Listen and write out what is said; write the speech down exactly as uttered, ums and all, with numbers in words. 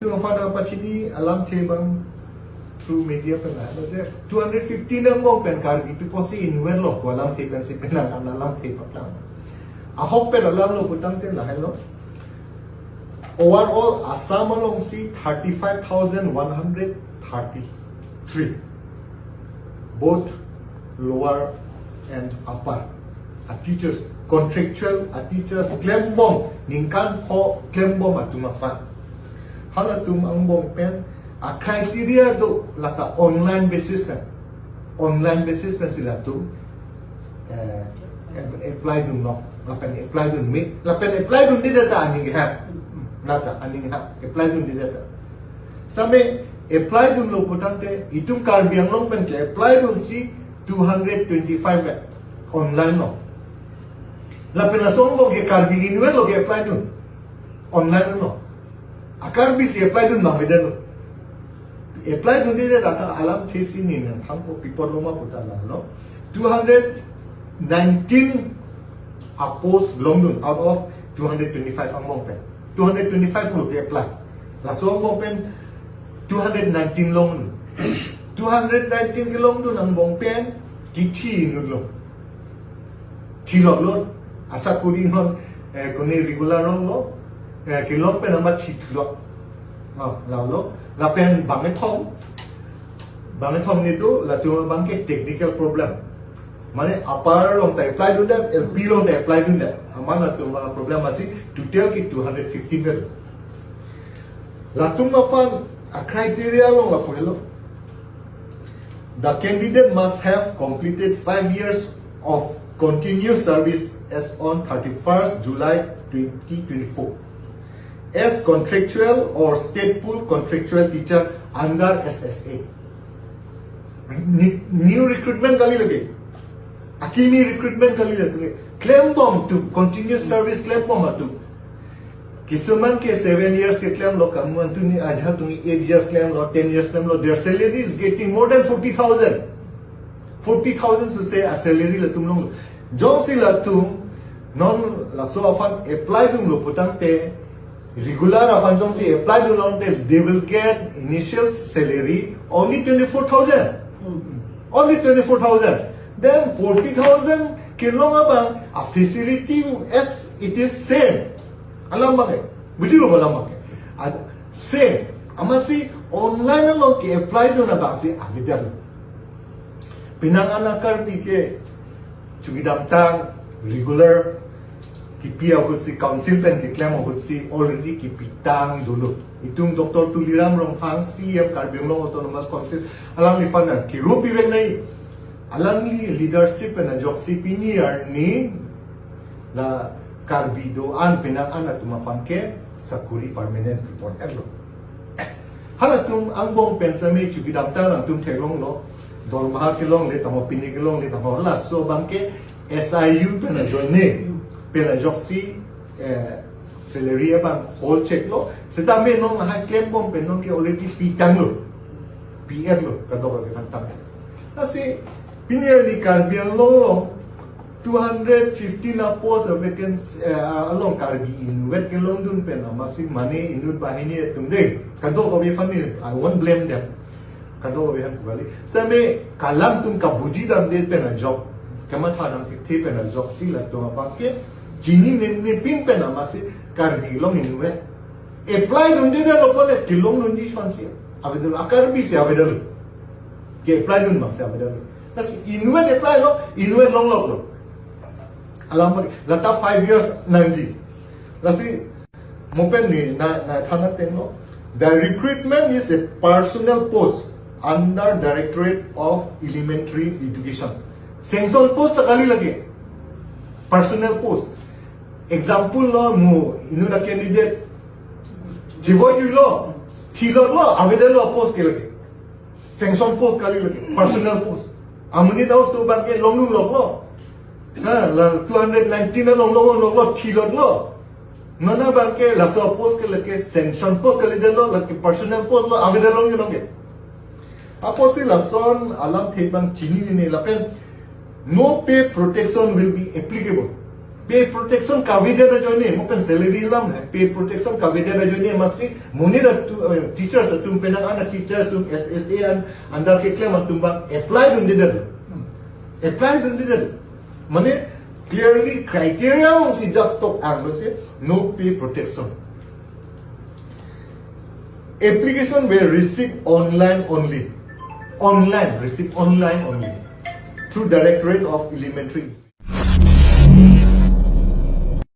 Itum aphan nangpachini alamthe abang through media pen lahelo je two hundred fifty angbong pen Karbi people si inutvet lo pu alamthe pensi penang an alamthe paklang. Ahokpet alam lo putangte lahelo. Overall Assam alongsi thirty-five thousand one hundred thirty-three, both lower and upper, a teachers, contractual a teachers klembom, ningkan pho klembom atum aphan. Halatum angbong pen a criteria do, lata online basis pen, online basis pensi latum eh, ap- apply dunlo, lapen apply dunme, lapen apply dundedet ta aning ha, lata aning ha, apply dundedet ta. Same apply dunlo putangte itum Karbi Anglong pen ke-apply dunsi two hundred twenty-five online lo. Lapen laso angbong ke Karbi inutvet lo ke-apply dun, online lo. A Karbi si apply dun abang beda lo. Apply dundedet ta alamthe si ne nangthanpo, pi apot lo ma puta lahelo. Two hundred nineteen a post longdun out of two hundred twenty-five angbong pen. Two hundred twenty-five lo ke-apply. Laso angbong pen two hundred nineteen longdun. Two hundred nineteen kelongdun angbong pen kithi inutlo. Thilot lo, asakuri non, eh, kone regular longlo, eh, kelong pen amat thithulot. Oh, lahelo, lapen bangkethom, bangkethom ni do, latum abang ke technical problem. Mane upper along ta apply dundet, L P along ta apply dundet. Amat latum a problem asi, total ke two hundred fifteen vel. Latum aphan a criteria along lapu helo. The candidate must have completed five years of continuous service as on thirty-first July twenty twenty-four as contractual or state pool contractual teacher under S S A. Ni- new recruitment kali lagi. Akimi recruitment kali lagi. Klembom atum, continuous service klembom atum. Kisuman ke seven years keklemlo, kamu antu ni ajha tumi eight years klemlo, ten years klemlo, their salary is getting more than forty thousand. Forty thousand suse a salary latum longlo. Jongsi latum non laso aphan apply dunlo putangte, regular aphan jongsi apply dunlo te, they will get initial salary only twenty-four thousand. Only twenty-four thousand. Then forty thousand kelong abang a facility as it is same. Alam abang ke. Bujilo alam abang ke. Ad- Same. Amatsi online along ke-apply dun abang si avidal. Penang an a Karbi ke chukidamtang regular kipi ahut si, council pen keklem ahut si already kipitang dolo. Itum Doctor Tuliram Ronghang, C E M Karbi Anglong Autonomous Council, alangliphan an kirup ivek nai. Alangli leadership pen ajoksi pini arni la Karbi do-an penang an atum aphan ke sakuri permanent pipon-etlo. Halatum angbong pen sami chukidamtang atum theklonglo, dormaha kelongle tangho, pine kelongle tangho, laso abang ke S I U pen ajoine, pen ajoksi, eh, salary abang hold check lo. Seta me non lahai klembom pen non ke already pitanglo, P F lo, kadokave aphan tang. Lasi pini arni Karbi Anglong along two hundred fifteen a post a vacancy, eh, along Karbi inutvet kelongdun pen amatsi mane inut banghini atum de. Kadokave aphan ni, I won't blame them. Kadokave aphan pu kali. Same kalang atum kabuji damde pen ajok, kamatha damthe pen ajoksi latum abang ke chinine nepin pen amatsi Karbi along inutvet apply dundedet lo pule kelongdunji aphan si avedal, a Karbi si avedal. Ke-apply dun abang si avedal. Lasi inutvet apply lo, inutvet longloklo. Alam abang ke, lata five years nangji. Lasi mo pen ne na, na than ateng lo. The recruitment is a personnel post under Directorate of Elementary Education. Sanction post ta kali lake. Personnel post. Example lo, mo inut a candidate chivoijuilo, thilotlo, avedetlo post ke lake. Sanction post kali lake, personnel post. Amonit aoso abang ke longdunloklo. Ha, la two hundred nineteen along longloklo, thilotlo. Non abang ke laso post ke lake sanction post kalidetlo, lake personnel post lo, avedetlo ngi longke. Apotsi lason alamthe abang chininine lapen no pay protection will be applicable. Pay protection kavedet ajoine, mo pen salary alam he. Pay protection kavedet ajoine, masi monit atum, eh, teachers atum, penang an teachers atum, S S A an, under keklem atum abang apply dundedet. Apply dundedet. Mane clearly criteria alongsi jak tok ang lo si, no pay protection. Application were received online only. Online, received online only. Through Directorate of Elementary.